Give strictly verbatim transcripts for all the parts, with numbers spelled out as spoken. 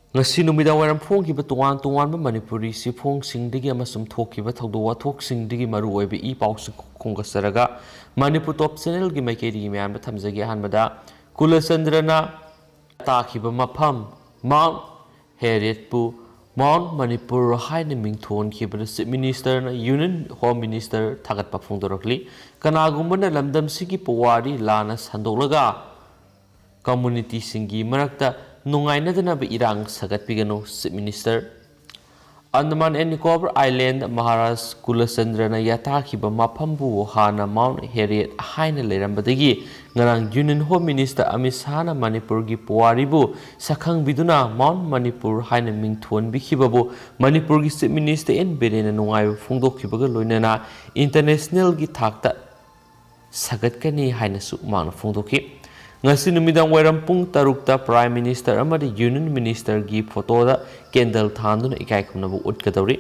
ꯉꯁꯤ ꯅꯨꯃꯤꯗꯥꯡ ꯋꯥꯏꯔꯝ ꯐꯣꯡꯈꯤꯕ ꯇꯣꯉꯥꯟ ꯇꯣꯉꯥꯟꯕ ꯃꯅꯤꯄꯨꯔꯤ ꯆꯦꯐꯣꯡꯁꯤꯡꯗꯒꯤ ꯑꯃꯁꯨꯡ ꯊꯣꯛꯈꯤꯕ ꯊꯧꯗꯣꯛ ꯋꯥꯊꯣꯛꯁꯤꯡꯗꯒꯤ ꯃꯔꯨꯑꯣꯏꯕ ꯏ ꯄꯥꯎꯁꯤꯡ ꯈꯣꯝꯒꯠꯆꯔꯒ ꯃꯅꯤꯄꯨꯔ ꯇꯣꯞ ꯆꯦꯅꯦꯜꯒꯤ ꯃꯥꯏꯀꯩꯗꯒꯤ ꯃꯌꯥꯝꯗ ꯊꯝꯖꯒꯦ꯫ ꯑꯍꯥꯟꯕꯗ, ꯀꯨꯂꯆꯟꯗ꯭ꯔꯅ ꯇꯥꯈꯤꯕ ꯃꯐꯝ ꯃꯥꯎꯟꯠ ꯍꯦꯔꯤꯌꯠꯄꯨ ꯃꯥꯎꯟꯠ ꯃꯅꯤꯄꯨꯔ ꯍꯥꯏꯅ ꯃꯤꯡꯊꯣꯟꯈꯤꯕꯗ ꯆꯤꯐ ꯃꯤꯅꯤꯁꯇꯔꯅ ꯌꯨꯅꯤꯌꯟ ꯍꯣꯝ ꯃꯤꯅꯤꯁꯇꯔ ꯊꯥꯒꯠꯄ ꯐꯣꯡꯗꯣꯔꯛꯂꯤ꯫ ꯀꯅꯥꯒꯨꯝꯕꯅ ꯂꯝꯗꯝꯁꯤꯒꯤ ꯄꯨꯋꯥꯔꯤ ꯂꯥꯟꯅ ꯁꯟꯗꯣꯛꯂꯒ ꯀꯝꯃꯨꯅꯤꯇꯤꯁꯤꯡꯒꯤ ꯃꯔꯛꯇ ꯅꯨꯡꯉꯥꯏꯅꯗꯅꯕ ꯏꯔꯥꯡ ꯁꯥꯒꯠꯄꯤꯒꯅꯨ, chief minister. Andaman and Nicobar island Maharaj ꯀꯨꯂꯆꯟꯗ꯭ꯔꯅ ꯌꯥꯇꯥꯈꯤꯕ ꯃꯐꯝꯕꯨ ꯍꯥꯟꯅ ꯃꯥꯎꯟꯠ ꯍꯦꯔꯤꯌꯠ ꯍꯥꯏꯅ ꯂꯩꯔꯝꯕꯗꯒꯤ ꯉꯔꯥꯡ ꯌꯨꯅꯤꯌꯟ ꯍꯣꯝ ꯃꯤꯅꯤꯁꯇꯔ ꯑꯃꯤꯠ ꯁꯥꯍꯅ ꯃꯅꯤꯄꯨꯔꯒꯤ ꯄꯨꯋꯥꯔꯤꯕꯨ ꯁꯛꯈꯪꯕꯤꯗꯨꯅ ꯃꯥꯎꯟꯠ ꯃꯅꯤꯄꯨꯔ ꯍꯥꯏꯅ ꯃꯤꯡꯊꯣꯟꯕꯤꯈꯤꯕꯕꯨ ꯃꯅꯤꯄꯨꯔꯒꯤ ꯆꯤꯐ ꯃꯤꯅꯤꯁꯇꯔ ꯑꯦꯟ ꯕꯤꯔꯦꯟꯅ ꯅꯨꯡꯉꯥꯏꯕ ꯐꯣꯡꯗꯣꯛꯈꯤꯕꯒ ꯂꯣꯏꯅꯅ ꯏꯟꯇꯔꯅꯦꯁꯅꯦꯜꯒꯤ ꯊꯥꯛꯇ ꯁꯥꯒꯠꯀꯅꯤ ꯍꯥꯏꯅꯁꯨ ꯃꯍꯥꯛꯅ ꯐꯣꯡꯗꯣꯛꯈꯤ꯫ ꯉꯁꯤ ꯅꯨꯃꯤꯗꯥꯡ ꯋꯥꯏꯔꯝ ꯄꯨꯡ ꯇꯔꯨꯛꯇ ꯄ꯭ꯔꯥꯏꯝ ꯃꯤꯅꯤꯁꯇꯔ ꯑꯃꯗꯤ ꯌꯨꯅꯤꯌꯟ ꯃꯤꯅꯤꯁꯇꯔꯒꯤ ꯐꯣꯇꯣꯗ ꯀꯦꯟꯗꯜ ꯊꯥꯟꯗꯨꯅ ꯏꯀꯥꯏ ꯈꯨꯝꯅꯕ ꯎꯠꯀꯗꯧꯔꯤ꯫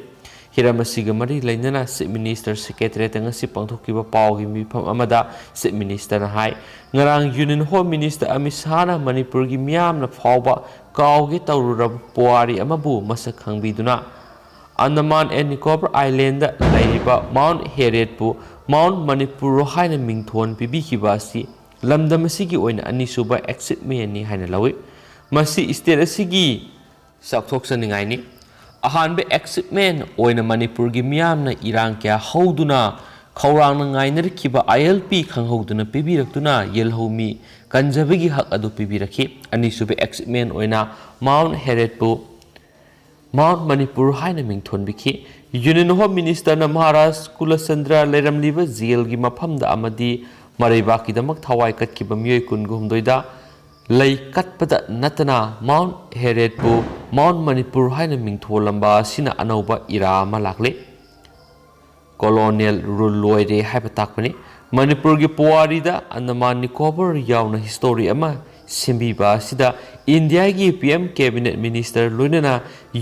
ꯍꯤꯔꯝ ꯑꯁꯤꯒ ꯃꯔꯤ ꯂꯩꯅꯅ ꯆꯤꯐ ꯃꯤꯅꯤꯁꯇꯔ ꯁꯦꯀ꯭ꯔꯦꯇꯔꯤꯌꯦꯠꯇ ꯉꯁꯤ ꯄꯥꯡꯊꯣꯛꯈꯤꯕ ꯄꯥꯎꯒꯤ ꯃꯤꯐꯝ ꯑꯃꯗ ꯆꯤꯐ ꯃꯤꯅꯤꯁꯇꯔꯅ ꯍꯥꯏ, ꯉꯔꯥꯡ ꯌꯨꯅꯤꯌꯟ ꯍꯣꯝ ꯃꯤꯅꯤꯁꯇꯔ ꯑꯃꯤꯠ ꯁꯥꯍꯅ ꯃꯅꯤꯄꯨꯔꯒꯤ ꯃꯤꯌꯥꯝꯅ ꯐꯥꯎꯕ ꯀꯥꯎꯒꯦ ꯇꯧꯔꯨꯔꯕ ꯄꯨꯋꯥꯔꯤ ꯑꯃꯕꯨ ꯃꯁꯛ ꯈꯪꯕꯤꯗꯨꯅ ꯑꯟꯗꯃꯥꯟ ꯑꯦꯟ ꯅꯤꯀꯣꯕꯔ ꯑꯥꯏꯂꯦꯟꯗ ꯂꯩꯔꯤꯕ ꯃꯥꯎꯟꯠ ꯍꯦꯔꯤꯌꯠꯄꯨ ꯃꯥꯎꯟꯠ ꯃꯅꯤꯄꯨꯔ ꯍꯥꯏꯅ ꯃꯤꯡꯊꯣꯟ ꯄꯤꯕꯤꯈꯤꯕ ꯑꯁꯤ ꯂꯝꯗꯝ ꯑꯁꯤꯒꯤ ꯑꯣꯏꯅ ꯑꯅꯤꯁꯨꯕ ꯑꯦꯆꯤꯚꯃꯦꯟꯅꯤ ꯍꯥꯏꯅ ꯂꯧꯏ꯫ ꯃꯁꯤ ꯁ꯭ꯇꯦꯠ ꯑꯁꯤꯒꯤ ꯆꯥꯎꯊꯣꯛꯆꯅꯤꯡꯉꯥꯏꯅꯤ꯫ ꯑꯍꯥꯟꯕ ꯑꯦꯆꯤꯚꯃꯦꯟ ꯑꯣꯏꯅ ꯃꯅꯤꯄꯨꯔꯒꯤ ꯃꯤꯌꯥꯝꯅ ꯏꯔꯥꯡ ꯀꯌꯥ ꯍꯧꯗꯨꯅ ꯈꯧꯔꯥꯡꯅ ꯉꯥꯏꯅꯔꯛꯈꯤꯕ ꯑꯥꯏ ꯑꯦꯜ ꯄꯤ ꯈꯪꯍꯧꯗꯨꯅ ꯄꯤꯕꯤꯔꯛꯇꯨꯅ ꯌꯦꯜꯍꯧꯃꯤ ꯀꯟꯖꯕꯒꯤ ꯍꯛ ꯑꯗꯨ ꯄꯤꯕꯤꯔꯛꯈꯤ꯫ ꯑꯅꯤꯁꯨꯕ ꯑꯦꯆꯤꯚꯃꯦꯟ ꯑꯣꯏꯅ ꯃꯥꯎꯟꯠ ꯍꯦꯔꯤꯌꯠꯄꯨ ꯃꯥꯎꯟꯠ ꯃꯅꯤꯄꯨꯔ ꯍꯥꯏꯅ ꯃꯤꯡꯊꯣꯟꯕꯤꯈꯤ꯫ ꯌꯨꯅꯤꯌꯟ ꯍꯣꯝ ꯃꯤꯅꯤꯁꯇꯔꯅ ꯃꯍꯥꯔꯥꯖ ꯀꯨꯂꯆꯟꯗ꯭ꯔ ꯂꯩꯔꯝꯂꯤꯕ ꯖꯦꯜꯒꯤ ꯃꯐꯝꯗ ꯑꯃꯗꯤ ꯃꯔꯩꯕꯥꯛꯀꯤꯗꯃꯛ ꯊꯋꯥꯏ ꯀꯠꯈꯤꯕ ꯃꯤꯑꯣꯏ ꯀꯨꯟꯒ ꯍꯨꯝꯗꯣꯏꯗ ꯂꯩ ꯀꯠꯄꯗ ꯅꯠꯇꯅ ꯃꯥꯎꯟꯠ ꯍꯦꯔꯤꯌꯠꯄꯨ ꯃꯥꯎꯟꯠ ꯃꯅꯤꯄꯨꯔ ꯍꯥꯏꯅ ꯃꯤꯡꯊꯣꯜꯂꯝꯕ ꯑꯁꯤꯅ ꯑꯅꯧꯕ ꯏꯔꯥ ꯑꯃ ꯂꯥꯛꯂꯦ꯫ ꯀꯣꯂꯣꯅꯤꯌꯦꯜ ꯔꯨꯜ ꯂꯣꯏꯔꯦ ꯍꯥꯏꯕ ꯇꯥꯛꯄꯅꯤ꯫ ꯃꯅꯤꯄꯨꯔꯒꯤ ꯄꯨꯋꯥꯔꯤꯗ ꯑꯟꯗꯃꯥꯟ ꯅꯤꯀꯣꯕꯔ ꯌꯥꯎꯅ ꯍꯤꯁꯇꯣꯔꯤ ꯑꯃ ꯁꯦꯝꯕꯤꯕ ꯑꯁꯤꯗ ꯏꯟꯗꯤꯌꯥꯒꯤ ꯄꯤ ꯑꯦꯝ ꯀꯦꯕꯤꯅꯦꯠ ꯃꯤꯅꯤꯁꯇꯔ ꯂꯣꯏꯅꯅ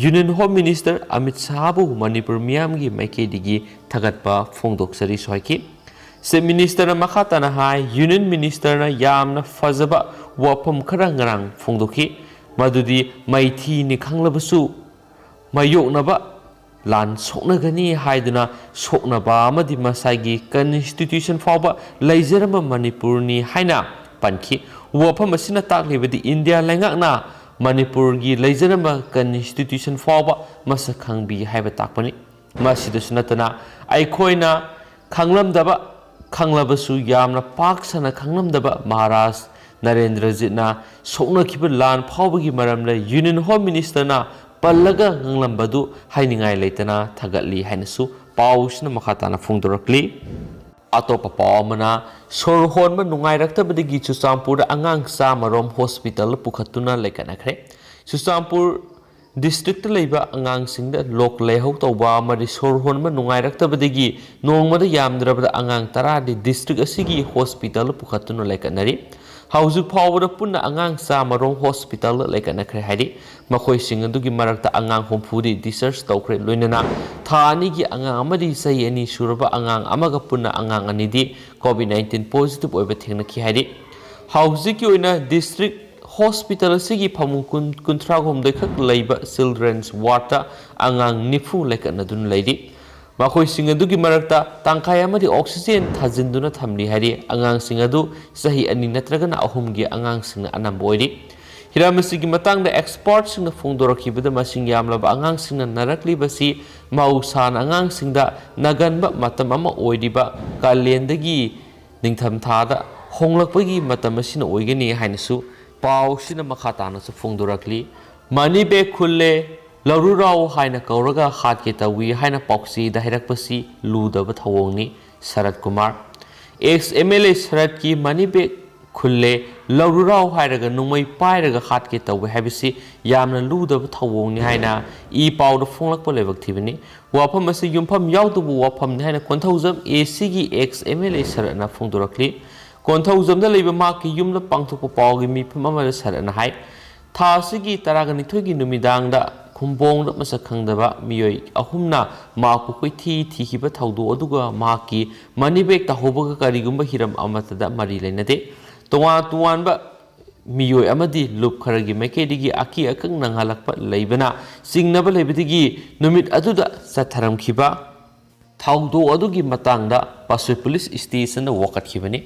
ꯌꯨꯅꯤꯌꯟ ꯍꯣꯝ ꯃꯤꯅꯤꯁꯇꯔ ꯑꯃꯤꯠ ꯁꯥꯍꯕꯨ ꯃꯅꯤꯄꯨꯔ ꯃꯤꯌꯥꯝꯒꯤ ꯃꯥꯏꯀꯩꯗꯒꯤ ꯊꯥꯒꯠꯄ ꯐꯣꯡꯗꯣꯛꯆꯔꯤꯁꯨ ꯍꯥꯏꯈꯤ꯫ ꯆꯤꯐ ꯃꯤꯅꯤꯁꯇꯔꯅ ꯃꯈꯥ ꯇꯥꯅ ꯍꯥꯏ, ꯌꯨꯅꯤꯌꯟ ꯃꯤꯅꯤꯁꯇꯔꯅ ꯌꯥꯝꯅ ꯐꯖꯕ ꯋꯥꯐꯝ ꯈꯔ ꯉꯔꯥꯡ ꯐꯣꯡꯗꯣꯛꯈꯤ꯫ ꯃꯗꯨꯗꯤ ꯃꯩꯊꯤꯅꯤ ꯈꯪꯂꯕꯁꯨ ꯃꯥꯌꯣꯛꯅꯕ ꯂꯥꯟ ꯁꯣꯛꯅꯒꯅꯤ ꯍꯥꯏꯗꯨꯅ ꯁꯣꯛꯅꯕ ꯑꯃꯗꯤ ꯃꯁꯥꯒꯤ constitution ꯐꯥꯎꯕ ꯂꯩꯖꯔꯝꯕ ꯃꯅꯤꯄꯨꯔꯅꯤ ꯍꯥꯏꯅ ꯄꯟꯈꯤ꯫ ꯋꯥꯐꯝ ꯑꯁꯤꯅ ꯇꯥꯛꯂꯤꯕꯗꯤ ꯏꯟꯗꯤꯌꯥ ꯂꯩꯉꯥꯛꯅ ꯃꯅꯤꯄꯨꯔꯒꯤ ꯂꯩꯖꯔꯝꯕ constitution ꯐꯥꯎꯕ ꯃꯁꯛ ꯈꯪꯕꯤ ꯍꯥꯏꯕ ꯇꯥꯛꯄꯅꯤ꯫ ꯃꯁꯤꯗꯁꯨ ꯅꯠꯇꯅ ꯑꯩꯈꯣꯏꯅ ꯈꯪꯂꯝꯗꯕ, ꯈꯪꯂꯕꯁꯨ ꯌꯥꯝꯅ ꯄꯥꯛ ꯁꯟꯅ ꯈꯪꯂꯝꯗꯕ ꯃꯍꯥꯔꯥꯖ ꯅꯔꯦꯟꯗ꯭ꯔꯖꯤꯠꯅ ꯁꯣꯛꯅꯈꯤꯕ ꯂꯥꯟ ꯐꯥꯎꯕꯒꯤ ꯃꯔꯝꯗ Union Home Ministerꯅ ꯄꯜꯂꯒ ꯉꯥꯡꯂꯝꯕꯗꯨ ꯍꯥꯏꯅꯤꯡꯉꯥꯏ ꯂꯩꯇꯅ ꯊꯥꯒꯠꯂꯤ ꯍꯥꯏꯅꯁꯨ ꯄꯥꯎꯁꯤꯅ ꯃꯈꯥ ꯇꯥꯅ ꯐꯣꯡꯗꯣꯔꯛꯂꯤ꯫ ꯑꯇꯣꯞꯄ ꯄꯥꯎ ꯑꯃꯅ, ꯁꯣꯔ ꯍꯣꯟꯕ ꯅꯨꯡꯉꯥꯏꯔꯛꯇꯕꯗꯒꯤ ꯆꯨꯔꯆꯥꯟꯄꯨꯔꯗ ꯑꯉꯥꯡ ꯆꯥꯃꯔꯣꯝ ꯍꯣꯁꯄꯤꯇꯥꯜꯗ ꯄꯨꯈꯠꯇꯨꯅ ꯂꯩꯈꯠꯅꯈ꯭ꯔꯦ꯫ ꯆꯨꯔꯆꯥꯟꯄꯨꯔ ꯗꯤꯁꯇ꯭ꯔꯤꯛꯇ ꯂꯩꯕ ꯑꯉꯥꯡꯁꯤꯡꯗ ꯂꯣꯛ ꯂꯥꯏꯍꯧ ꯇꯧꯕ ꯑꯃꯗꯤ ꯁꯣꯔ ꯍꯣꯟꯕ ꯅꯨꯡꯉꯥꯏꯔꯛꯇꯕꯗꯒꯤ ꯅꯣꯡꯃꯗ ꯌꯥꯝꯗ꯭ꯔꯕꯗ ꯑꯉꯥꯡ ꯇꯔꯥꯗꯤ ꯗꯤꯁꯇ꯭ꯔꯤꯛ ꯑꯁꯤꯒꯤ ꯍꯣꯁꯄꯤꯇꯥꯜꯗ ꯄꯨꯈꯠꯇꯨꯅ ꯂꯩꯈꯠꯅꯔꯤ꯫ ꯍꯧꯖꯤꯛ ꯐꯥꯎꯕꯗ ꯄꯨꯟꯅ ꯑꯉꯥꯡ ꯆꯥꯃꯔꯣꯝ ꯍꯣꯁꯄꯤꯇꯥꯜꯗ ꯂꯩꯈꯠꯅꯈ꯭ꯔꯦ ꯍꯥꯏꯔꯤ꯫ ꯃꯈꯣꯏꯁꯤꯡ ꯑꯗꯨꯒꯤ ꯃꯔꯛꯇ ꯑꯉꯥꯡ ꯍꯨꯝꯐꯨꯗꯤ discharge ꯇꯧꯈ꯭ꯔꯦ, ꯂꯣꯏꯅꯅ ꯊꯥ ꯑꯅꯤꯒꯤ ꯑꯉꯥꯡ ꯑꯃꯗꯤ ꯆꯍꯤ ꯑꯅꯤ ꯁꯨꯔꯕ ꯑꯉꯥꯡ ꯑꯃꯒ ꯄꯨꯟꯅ ꯑꯉꯥꯡ ꯑꯅꯤꯗꯤ COVID nineteen positive ꯑꯣꯏꯕ ꯊꯦꯡꯅꯈꯤ ꯍꯥꯏꯔꯤ꯫ ꯍꯧꯖꯤꯛꯀꯤ ꯑꯣꯏꯅ ꯗꯤꯁꯇ꯭ꯔꯤꯛ ꯍꯣꯁꯄꯤꯇꯥꯜ ꯑꯁꯤꯒꯤ ꯐꯃꯨꯡ ꯀꯨꯟ, ꯀꯨꯟꯊ꯭ꯔꯥ ꯍꯨꯝꯗꯣꯏ ꯈꯛ ꯂꯩꯕ children's wardꯇ ꯑꯉꯥꯡ ꯅꯤꯐꯨ ꯂꯩꯈꯠꯅꯗꯨꯅ ꯂꯩꯔꯤ꯫ ꯃꯈꯣꯏꯁꯤꯡ ꯑꯗꯨꯒꯤ ꯃꯔꯛꯇ ꯇꯪꯈꯥꯏ ꯑꯃꯗꯤ oxygen ꯊꯥꯖꯤꯟꯗꯨꯅ ꯊꯝꯂꯤ ꯍꯥꯏꯔꯤ꯫ ꯑꯉꯥꯡꯁꯤꯡ ꯑꯗꯨ ꯆꯍꯤ ꯑꯅꯤ ꯅꯠꯇ꯭ꯔꯒꯅ ꯑꯍꯨꯝꯒꯤ ꯑꯉꯥꯡꯁꯤꯡꯅ ꯑꯅꯝꯕ ꯑꯣꯏꯔꯤ꯫ ꯍꯤꯔꯝ ꯑꯁꯤꯒꯤ ꯃꯇꯥꯡꯗ expertꯁꯤꯡꯅ ꯐꯣꯡꯗꯣꯔꯛꯈꯤꯕꯗ, ꯃꯁꯤꯡ ꯌꯥꯝꯂꯕ ꯑꯉꯥꯡꯁꯤꯡꯅ ꯅꯥꯔꯛꯂꯤꯕꯁꯤ ꯃꯍꯧꯁꯥꯅ ꯑꯉꯥꯡꯁꯤꯡꯗ ꯅꯥꯒꯟꯕ ꯃꯇꯝ ꯑꯃ ꯑꯣꯏꯔꯤꯕ ꯀꯥꯂꯦꯟꯗꯒꯤ ꯅꯤꯡꯊꯝꯊꯥꯗ ꯍꯣꯡꯂꯛꯄꯒꯤ ꯃꯇꯝ ꯑꯁꯤꯅ ꯑꯣꯏꯒꯅꯤ ꯍꯥꯏꯅꯁꯨ ꯄꯥꯎꯁꯤꯅ ꯃꯈꯥ ꯇꯥꯅꯁꯨ ꯐꯣꯡꯗꯣꯔꯛꯂꯤ꯫ Money bag ꯈꯨꯜꯂꯦ, ꯂꯧꯔꯨꯔꯥꯎ ꯍꯥꯏꯅ ꯀꯧꯔꯒ ꯍꯥꯠꯀꯦ ꯇꯧꯏ ꯍꯥꯏꯅ ꯄꯥꯎꯆꯦꯗ ꯍꯥꯏꯔꯛꯄꯁꯤ ꯂꯨꯗꯕ ꯊꯧꯑꯣꯡꯅꯤ꯫ ꯁꯔꯠ Kumar. Ex MLA ꯁꯔꯠꯀꯤ money bag ꯈꯨꯜꯂꯦ, ꯂꯧꯔꯨꯔꯥꯎ ꯍꯥꯏꯔꯒ ꯅꯣꯡꯃꯩ ꯄꯥꯏꯔꯒ ꯍꯥꯠꯀꯦ ꯇꯧꯏ ꯍꯥꯏꯕꯁꯤ ꯌꯥꯝꯅ ꯂꯨꯗꯕ ꯊꯧꯑꯣꯡꯅꯤ ꯍꯥꯏꯅ ꯏ ꯄꯥꯎꯗ ꯐꯣꯡꯂꯛꯄ ꯂꯥꯏꯕꯛ ꯊꯤꯕꯅꯤ꯫ ꯋꯥꯐꯝ ꯑꯁꯤ ꯌꯨꯝꯐꯝ ꯌꯥꯎꯗꯕ ꯋꯥꯐꯝꯅꯤ ꯍꯥꯏꯅ ꯀꯣꯟꯊꯧꯖꯝ ACꯒꯤ ex MLA ꯁꯔꯠꯅ ꯐꯣꯡꯗꯣꯔꯛꯂꯤ꯫ ꯀꯣꯟꯊꯧꯖꯝꯗ ꯂꯩꯕ ꯃꯍꯥꯛꯀꯤ ꯌꯨꯝꯗ ꯄꯥꯡꯊꯣꯛꯄ ꯄꯥꯎꯒꯤ ꯃꯤꯐꯝ ꯑꯃꯗ ꯁꯔꯠꯅ ꯍꯥꯏ, ꯊꯥ ꯑꯁꯤꯒꯤ ꯇꯔꯥꯒ ꯅꯤꯊꯣꯏꯒꯤ ꯅꯨꯃꯤꯗꯥꯡꯗ ꯈꯨꯝꯕꯣꯡꯗ ꯃꯁꯛ ꯈꯪꯗꯕ ꯃꯤꯑꯣꯏ ꯑꯍꯨꯝꯅ ꯃꯍꯥꯛꯄꯨ ꯀꯣꯏꯊꯤ ꯊꯤꯈꯤꯕ ꯊꯧꯗꯣꯛ ꯑꯗꯨꯒ ꯃꯍꯥꯛꯀꯤ money bag ꯇꯥꯍꯧꯕꯒ ꯀꯔꯤꯒꯨꯝꯕ ꯍꯤꯔꯝ ꯑꯃꯠꯇꯗ ꯃꯔꯤ ꯂꯩꯅꯗꯦ꯫ ꯇꯣꯉꯥꯟ ꯇꯣꯉꯥꯟꯕ ꯃꯤꯑꯣꯏ ꯑꯃꯗꯤ ꯂꯨꯞ ꯈꯔꯒꯤ ꯃꯥꯏꯀꯩꯗꯒꯤ ꯑꯀꯤ ꯑꯈꯪ ꯅꯪꯍꯜꯂꯛꯄ ꯂꯩꯕꯅ ꯆꯤꯡꯅꯕ ꯂꯩꯕꯗꯒꯤ ꯅꯨꯃꯤꯠ ꯑꯗꯨꯗ ꯆꯠꯊꯔꯝꯈꯤꯕ ꯊꯧꯗꯣꯛ ꯑꯗꯨꯒꯤ ꯃꯇꯥꯡꯗ ꯄꯥꯠꯁꯣꯏ ꯄꯨꯂꯤꯁ ꯁ꯭ꯇꯦꯁꯟꯗ ꯋꯥꯀꯠꯈꯤꯕꯅꯤ꯫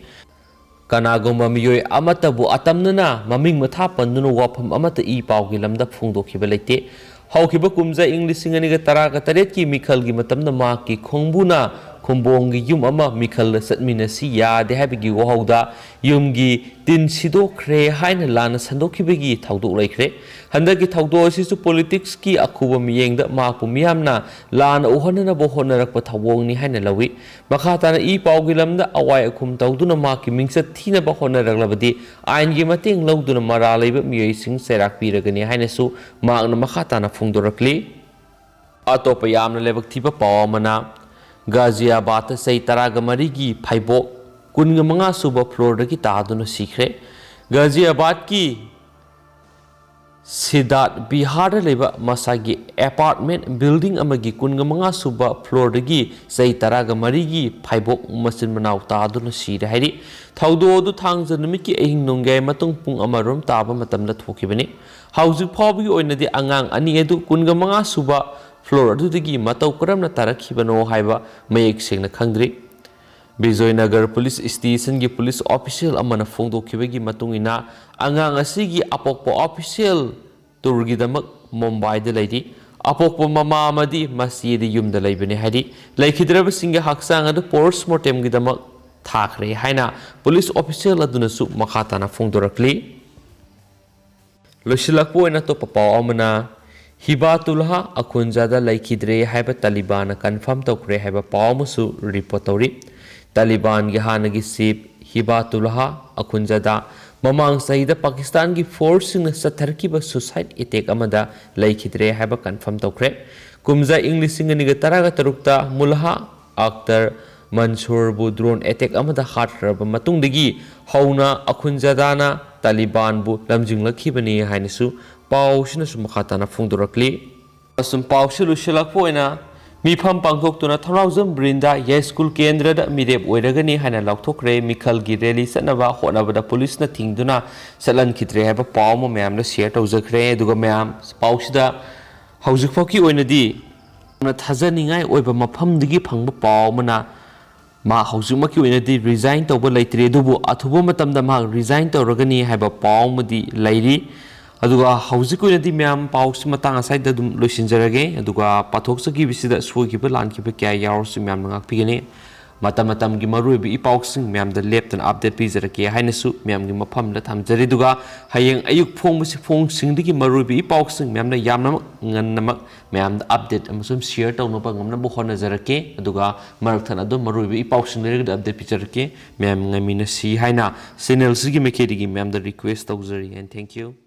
ꯀꯅꯥꯒꯨꯝꯕ ꯃꯤꯑꯣꯏ ꯑꯃꯠꯇꯕꯨ ꯑꯇꯝꯅꯅ ꯃꯃꯤꯡ ꯃꯊꯥ ꯄꯟꯗꯨꯅ ꯋꯥꯐꯝ ꯑꯃꯠꯇ ꯏ ꯄꯥꯎꯒꯤ ꯂꯝꯗ ꯐꯣꯡꯗꯣꯛꯈꯤꯕ ꯂꯩꯇꯦ꯫ ꯍꯧꯈꯤꯕ ꯀꯨꯝꯖꯥ ꯏꯪ ꯂꯤꯁꯤꯡ ꯑꯅꯤꯒ ꯇꯔꯥꯒ ꯇꯔꯦꯠꯀꯤ ꯃꯤꯈꯜꯒꯤ ꯃꯇꯝꯗ ꯃꯍꯥꯛꯀꯤ ꯈꯣꯡꯕꯨꯅ ꯈꯨꯝꯕꯣꯡꯒꯤ ꯌꯨꯝ ꯑꯃ ꯃꯤꯈꯜꯗ ꯆꯠꯃꯤꯟꯅꯁꯤ ꯌꯥꯗꯦ ꯍꯥꯏꯕꯒꯤ ꯋꯥꯍꯧꯗ ꯌꯨꯝꯒꯤ ꯇꯤꯟ ꯁꯤꯗꯣꯛꯈ꯭ꯔꯦ ꯍꯥꯏꯅ ꯂꯥꯟꯅ ꯁꯟꯗꯣꯛꯈꯤꯕꯒꯤ ꯊꯧꯗꯣꯛ ꯂꯩꯈ꯭ꯔꯦ꯫ ꯍꯟꯗꯛꯀꯤ ꯊꯧꯗꯣꯛ ꯑꯁꯤꯁꯨ ꯄꯣꯂꯤꯇꯤꯛꯁꯀꯤ ꯑꯈꯨꯕ ꯃꯤꯠꯌꯦꯡꯗ ꯃꯍꯥꯛꯄꯨ ꯃꯤꯌꯥꯝꯅ ꯂꯥꯟꯅ ꯎꯍꯟꯅꯅꯕ ꯍꯣꯠꯅꯔꯛꯄ ꯊꯧꯑꯣꯡꯅꯤ ꯍꯥꯏꯅ ꯂꯧꯏ꯫ ꯃꯈꯥ ꯇꯥꯅ ꯏ ꯄꯥꯎꯒꯤ ꯂꯝꯗ ꯑꯋꯥꯏ ꯑꯈꯨꯝ ꯇꯧꯗꯨꯅ ꯃꯍꯥꯛꯀꯤ ꯃꯤꯡꯆꯠ ꯊꯤꯅꯕ ꯍꯣꯠꯅꯔꯛꯂꯕꯗꯤ ꯑꯥꯏꯟꯒꯤ ꯃꯇꯦꯡ ꯂꯧꯗꯨꯅ ꯃꯔꯥꯜ ꯂꯩꯕ ꯃꯤꯑꯣꯏꯁꯤꯡ ꯆꯩꯔꯥꯛ ꯄꯤꯔꯒꯅꯤ ꯍꯥꯏꯅꯁꯨ ꯃꯍꯥꯛꯅ ꯃꯈꯥ ꯇꯥꯅ ꯐꯣꯡꯗꯣꯔꯛꯂꯤ꯫ ꯑꯇꯣꯞꯄ ꯌꯥꯝꯅ ꯂꯥꯏꯕꯛ ꯊꯤꯕ ꯄꯥꯎ ꯑꯃꯅ, ꯒꯥꯖꯤꯌꯥꯕꯥꯗꯇ ꯆꯍꯤ ꯇꯔꯥꯒ ꯃꯔꯤꯒꯤ ꯐꯥꯏꯕꯣꯛ ꯀꯨꯟꯒ ꯃꯉꯥ ꯁꯨꯕ ꯐ꯭ꯂꯣꯔꯗꯒꯤ ꯇꯥꯗꯨꯅ ꯁꯤꯈ꯭ꯔꯦ꯫ ꯒꯥꯖꯤꯌꯥꯕꯥꯗꯀꯤ ꯁꯤꯗꯥꯠ ꯕꯤꯍꯥꯔꯗ ꯂꯩꯕ ꯃꯁꯥꯒꯤ ꯑꯦꯄꯥꯔꯠꯃꯦꯟ ꯕꯤꯜꯗꯤꯡ ꯑꯃꯒꯤ ꯀꯨꯟꯒ ꯃꯉꯥ ꯁꯨꯕ ꯐ꯭ꯂꯣꯔꯗꯒꯤ ꯆꯍꯤ ꯇꯔꯥꯒ ꯃꯔꯤꯒꯤ ꯐꯥꯏꯕꯣꯛ ꯃꯆꯤꯟ ꯃꯅꯥꯎ ꯇꯥꯗꯨꯅ ꯁꯤꯔꯦ ꯍꯥꯏꯔꯤ꯫ ꯊꯧꯗꯣꯛ ꯑꯗꯨ ꯊꯥꯡꯖ ꯅꯨꯃꯤꯠꯀꯤ ꯑꯍꯤꯡ ꯅꯣꯡꯌꯥꯏ ꯃꯇꯨꯡ ꯄꯨꯡ ꯑꯃꯔꯣꯝ ꯇꯥꯕ ꯃꯇꯝꯗ ꯊꯣꯛꯈꯤꯕꯅꯤ꯫ ꯍꯧꯖꯤꯛ ꯐꯥꯎꯕꯒꯤ ꯑꯣꯏꯅꯗꯤ ꯑꯉꯥꯡ ꯑꯅꯤ ꯑꯗꯨ ꯀꯨꯟꯒ ꯃꯉꯥ ꯁꯨꯕ ꯐ꯭ꯂꯣꯔ ꯑꯗꯨꯗꯒꯤ ꯃꯇꯧ ꯀꯔꯝꯅ ꯇꯥꯔꯛꯈꯤꯕꯅꯣ ꯍꯥꯏꯕ ꯃꯌꯦꯛ ꯁꯦꯡꯅ ꯈꯪꯗ꯭ꯔꯤ꯫ ꯕꯤꯖꯣꯏꯅꯒꯔ ꯄꯨꯂꯤꯁ ꯁ꯭ꯇꯦꯁꯟꯒꯤ ꯄꯨꯂꯤꯁ ꯑꯣꯐꯤꯁꯤꯌꯦꯜ ꯑꯃꯅ ꯐꯣꯡꯗꯣꯛꯈꯤꯕꯒꯤ ꯃꯇꯨꯡ ꯏꯟꯅ, ꯑꯉꯥꯡ ꯑꯁꯤꯒꯤ ꯑꯄꯣꯛꯄ ꯑꯣꯐꯤꯁꯤꯌꯦꯜ ꯇꯨꯔꯒꯤꯗꯃꯛ ꯃꯨꯝꯕꯥꯏꯗ ꯂꯩꯔꯤ꯫ ꯑꯄꯣꯛꯄ ꯃꯃꯥ ꯑꯃꯗꯤ ꯃꯆꯦꯗꯤ ꯌꯨꯝꯗ ꯂꯩꯕꯅꯤ ꯍꯥꯏꯔꯤ꯫ ꯂꯩꯈꯤꯗ꯭ꯔꯕꯁꯤꯡꯒꯤ ꯍꯛꯆꯥꯡ ꯑꯗꯨ ꯄꯣꯁꯃꯣꯔꯇꯦꯝꯒꯤꯗꯃꯛ ꯊꯥꯈ꯭ꯔꯦ ꯍꯥꯏꯅ ꯄꯨꯂꯤꯁ ꯑꯣꯐꯤꯁꯤꯌꯦꯜ ꯑꯗꯨꯅꯁꯨ ꯃꯈꯥ ꯇꯥꯅ ꯐꯣꯡꯗꯣꯔꯛꯂꯤ꯫ ꯂꯣꯏꯁꯤꯜꯂꯛꯄ ꯑꯣꯏꯅ ꯑꯇꯣꯞꯄ ꯄꯥꯎ ꯑꯃꯅ, ꯍꯤꯕꯥꯇꯨꯜꯍꯥ ꯑꯈꯨꯟꯖꯥꯗ ꯂꯩꯈꯤꯗ꯭ꯔꯦ ꯍꯥꯏꯕ ꯇꯥꯂꯤꯕꯥꯟꯅ ꯀꯟꯐꯥꯔꯝ ꯇꯧꯈ꯭ꯔꯦ ꯍꯥꯏꯕ ꯄꯥꯎ ꯑꯃꯁꯨ ꯔꯤꯄꯣꯔꯠ ꯇꯧꯔꯤ꯫ ꯇꯥꯂꯤꯕꯥꯟꯒꯤ ꯍꯥꯟꯅꯒꯤ ꯆꯤꯐ ꯍꯤꯕꯥꯇꯨꯜꯍꯥ ꯑꯈꯨꯟꯖꯥꯗ ꯃꯃꯥꯡ ꯆꯍꯤꯗ ꯄꯥꯀꯤꯁꯇꯥꯟꯒꯤ ꯐꯣꯔꯁꯁꯤꯡꯅ ꯆꯠꯊꯔꯛꯈꯤꯕ ꯁꯨꯁꯥꯏꯠ ꯑꯦꯇꯦꯛ ꯑꯃꯗ ꯂꯩꯈꯤꯗ꯭ꯔꯦ ꯍꯥꯏꯕ ꯀꯟꯐꯥꯔꯝ ꯇꯧꯈ꯭ꯔꯦ꯫ ꯀꯨꯝꯖꯥ ꯏꯪ ꯂꯤꯁꯤꯡ ꯑꯅꯤꯒ ꯇꯔꯥꯒ ꯇꯔꯨꯛꯇ ꯃꯨꯜꯍꯥ ꯑꯛꯇꯔ ꯃꯟꯁꯨꯔꯕꯨ ꯗ꯭ꯔꯣꯟ ꯑꯦꯇꯦꯛ ꯑꯃꯗ ꯍꯥꯠꯈ꯭ꯔꯕ ꯃꯇꯨꯡꯗꯒꯤ ꯍꯧꯅ ꯑꯈꯨꯟꯖꯥꯗꯥꯅ ꯇꯥꯂꯤꯕꯥꯟꯕꯨ ꯂꯝꯖꯤꯡꯂꯛꯈꯤꯕꯅꯤ ꯍꯥꯏꯅꯁꯨ ꯄꯥꯎꯁꯤꯅꯁꯨ ꯃꯈꯥ ꯇꯥꯅ ꯐꯣꯡꯗꯣꯔꯛꯂꯤ꯫ ꯑꯁꯨꯝ ꯄꯥꯎꯁꯤ ꯂꯣꯏꯁꯤꯜꯂꯛꯄ ꯑꯣꯏꯅ ꯃꯤꯐꯝ ꯄꯥꯡꯊꯣꯛꯇꯨꯅ ꯊꯧꯅꯥꯎꯖꯝ ꯕ꯭ꯔꯤꯟꯗꯥ ꯌꯥꯏꯁ꯭ꯀꯨꯜ ꯀꯦꯟꯗ꯭ꯔꯗ ꯃꯤꯔꯦꯞ ꯑꯣꯏꯔꯒꯅꯤ ꯍꯥꯏꯅ ꯂꯥꯎꯊꯣꯛꯈ꯭ꯔꯦ꯫ ꯃꯤꯈꯜꯒꯤ ꯔꯦꯂꯤ ꯆꯠꯅꯕ ꯍꯣꯠꯅꯕꯗ ꯄꯨꯂꯤꯁꯅ ꯊꯤꯡꯗꯨꯅ ꯆꯠꯍꯟꯈꯤꯗ꯭ꯔꯦ ꯍꯥꯏꯕ ꯄꯥꯎ ꯑꯃ ꯃꯌꯥꯝꯗ ꯁꯤꯌꯔ ꯇꯧꯖꯈ꯭ꯔꯦ꯫ ꯑꯗꯨꯒ ꯃꯌꯥꯝ, ꯄꯥꯎꯁꯤꯗ ꯍꯧꯖꯤꯛꯐꯥꯎꯒꯤ ꯑꯣꯏꯅꯗꯤ ꯌꯥꯝꯅ ꯊꯥꯖꯅꯤꯡꯉꯥꯏ ꯑꯣꯏꯕ ꯃꯐꯝꯗꯒꯤ ꯐꯪꯕ ꯄꯥꯎ ꯑꯃꯅ, ꯃꯥ ꯍꯧꯖꯤꯛꯃꯛꯀꯤ ꯑꯣꯏꯅꯗꯤ ꯔꯤꯖꯥꯏꯟ ꯇꯧꯕ ꯂꯩꯇ꯭ꯔꯤ, ꯑꯗꯨꯕꯨ ꯑꯊꯨꯕ ꯃꯇꯝꯗ ꯃꯍꯥꯛ ꯔꯤꯖꯥꯏꯟ ꯇꯧꯔꯒꯅꯤ ꯍꯥꯏꯕ ꯄꯥꯎ ꯑꯃꯗꯤ ꯂꯩꯔꯤ꯫ ꯑꯗꯨꯒ ꯍꯧꯖꯤꯛꯀꯤ ꯑꯣꯏꯅꯗꯤ ꯃꯌꯥꯝ, ꯄꯥꯎꯁꯤ ꯃꯇꯥꯡ ꯑꯁ꯭ꯋꯥꯏꯗ ꯑꯗꯨꯝ ꯂꯣꯏꯁꯤꯟꯖꯔꯒꯦ꯫ ꯑꯗꯨꯒ ꯄꯥꯊꯣꯛꯆꯈꯤꯕꯁꯤꯗ ꯁꯣꯏꯈꯤꯕ ꯂꯥꯟꯈꯤꯕ ꯀꯌꯥ ꯌꯥꯎꯔꯁꯨ ꯃꯌꯥꯝꯅ ꯉꯥꯛꯄꯤꯒꯅꯤ꯫ ꯃꯇꯝ ꯃꯇꯝꯒꯤ ꯃꯔꯨꯑꯣꯏꯕ ꯏ ꯄꯥꯎꯁꯤꯡ ꯃꯌꯥꯝꯗ ꯂꯦꯞꯇꯅ ꯑꯞꯗꯦꯠ ꯄꯤꯖꯔꯛꯀꯦ ꯍꯥꯏꯅꯁꯨ ꯃꯌꯥꯝꯒꯤ ꯃꯐꯝꯗ ꯊꯝꯖꯔꯤ꯫ ꯑꯗꯨꯒ ꯍꯌꯦꯡ ꯑꯌꯨꯛ ꯐꯣꯡꯕꯁꯤ, ꯐꯣꯡꯁꯤꯡꯗꯒꯤ ꯃꯔꯨꯑꯣꯏꯕ ꯏ ꯄꯥꯎꯁꯤꯡ ꯃꯌꯥꯝꯅ ꯌꯥꯝꯅꯃꯛ ꯉꯟꯅꯃꯛ ꯃꯌꯥꯝꯗ ꯑꯞꯗꯦꯠ ꯑꯃꯁꯨꯡ ꯁꯤꯌꯔ ꯇꯧꯅꯕ ꯉꯝꯅꯕ ꯍꯣꯠꯅꯖꯔꯛꯀꯦ꯫ ꯑꯗꯨꯒ ꯃꯔꯛ ꯊꯠꯅ ꯑꯗꯨꯝ ꯃꯔꯨꯑꯣꯏꯕ ꯏ ꯄꯥꯎꯁꯤꯡ ꯂꯩꯔꯒꯗꯤ ꯑꯞꯗꯦꯠ ꯄꯤꯖꯔꯛꯀꯦ꯫ ꯃꯌꯥꯝ ꯉꯥꯏꯃꯤꯟꯅꯁꯤ ꯍꯥꯏꯅ ꯆꯦꯅꯦꯜꯁꯤꯒꯤ ꯃꯥꯏꯀꯩꯗꯒꯤ ꯃꯌꯥꯝꯗ ꯔꯤꯀ꯭ꯋꯦꯁ ꯇꯧꯖꯔꯤ꯫ And thank you꯫